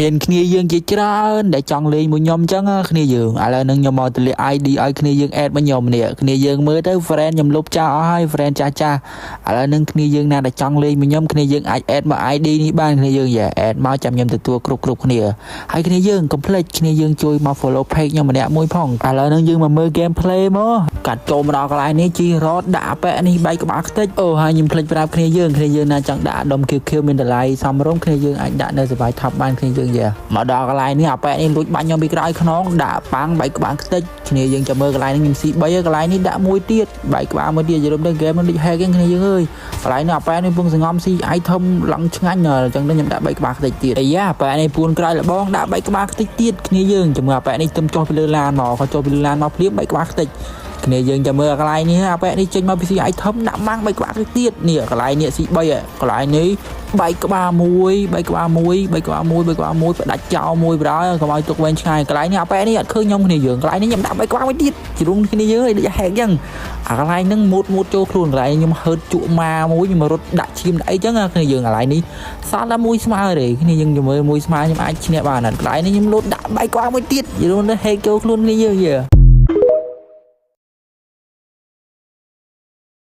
មានគ្នាយើងជាច្រើនដែលចង់លេងមួយខ្ញុំអញ្ចឹងណាគ្នាយើងឥឡូវហ្នឹងខ្ញុំមកទម្លាក់ ID ឲ្យគ្នាយើង add មកខ្ញុំនេះគ្នាយើងមើលទៅ friend ខ្ញុំលុបចោលអស់ហើយ friend ចាស់ចាស់ឥឡូវហ្នឹងគ្នាយើងណាដែលចង់លេងមួយខ្ញុំគ្នាយើងអាច add មក ID នេះបានគ្នាយើងយ៉ា add មកចាំខ្ញុំទទួលគ្រប់គ្រប់គ្នាហើយគ្នាយើងកុំភ្លេចគ្នាយើងជួយមក follow page ខ្ញុំម្នាក់មួយផងឥឡូវហ្នឹងយើងមកមើល gameplay មកកាត់ចូលមកដល់កន្លែងនេះជីរត់ដាក់ប៉ែនេះបែកក្បាលខ្ទេចអូហើយខ្ញុំភ្លេចប្រាប់គ្នាយើងគ្នាយើងណាចង់ដាក់ដុំខៀវខៀវមានតម្លៃសមរម្យគ្នាយើងអាចដាក់នៅសបាយថប់បានគ្នាយើងយ៉ាមកដល់កន្លែងនេះអាប៉ែនេះលួចបាញ់ខ្ញុំពីក្រោយខ្នងដាក់ប៉ាំងបែកក្បាលខ្ទេចគ្នាយើងចាំមើលកន្លែងនេះខ្ញុំស៊ី3កន្លែងនេះដាក់មួយទៀតបែកក្បាលមួយទៀតយល់ទៅហ្គេមនឹងដូច hack ហ្នឹងគ្នាយើងអើយកន្លែងនេះអាប៉ែនេះពងសងំស៊ី item ឡើងឆ្ងាញ់អញ្ចឹងទៅខ្ញុំដាក់បែកក្បាលខ្ទេចទៀតអាយ៉ាអាប៉ែនេះពួនក្រោយលបងដាក់បែកក្បាលខ្ទេចទៀតគ្នាយើងចាំមើលអាប៉ែនេះទឹមចុះពីលើឡានមកគាត់ចុះពីលើឡានមកភ្លាមបែកក្បាលខ្ទេចគ្នាយើងចាំមើលកន្លែងនេះអាប៉ែនេះចេញមកពីស៊ី item ដាក់ម៉ាំងបែកក្បាលខ្ទេចទៀតនេះកន្លែងនេះស៊ី3កន្លែងនេះបែកក្បាលមួយបែកក្បាលមួយបែកក្បាលមួយបែកក្បាលមួយផ្ដាច់ចោលមួយបណ្ដោយកុំឲ្យទុកវែងឆ្ងាយកន្លែងនេះអាប៉ែនេះអត់ឃើញខ្ញុំគ្នាយើងកន្លែងនេះខ្ញុំដាក់បែកក្បាលមួយទៀតជ្រុងគ្នាយើងឲ្យដូចហែកចឹងអាកន្លែងហ្នឹងមូតមូតចូលខ្លួនកន្លែងខ្ញុំហឺតជក់ម៉ាមួយខ្ញុំរត់ដាក់ឈាមដាក់អីចឹងគ្នាយើងកន្លែងនេះសល់តែមួយស្មើទេគ្នាយើងមើលមួយស្មើខ្ញុំអាចឈ្នះបានអត់កន្លែងនេះខ្ញុំលោតដាក់បែកក្បាលមួយទៀតយល់ទៅហែកចូលខ្លួនគ្នាយើងយេ។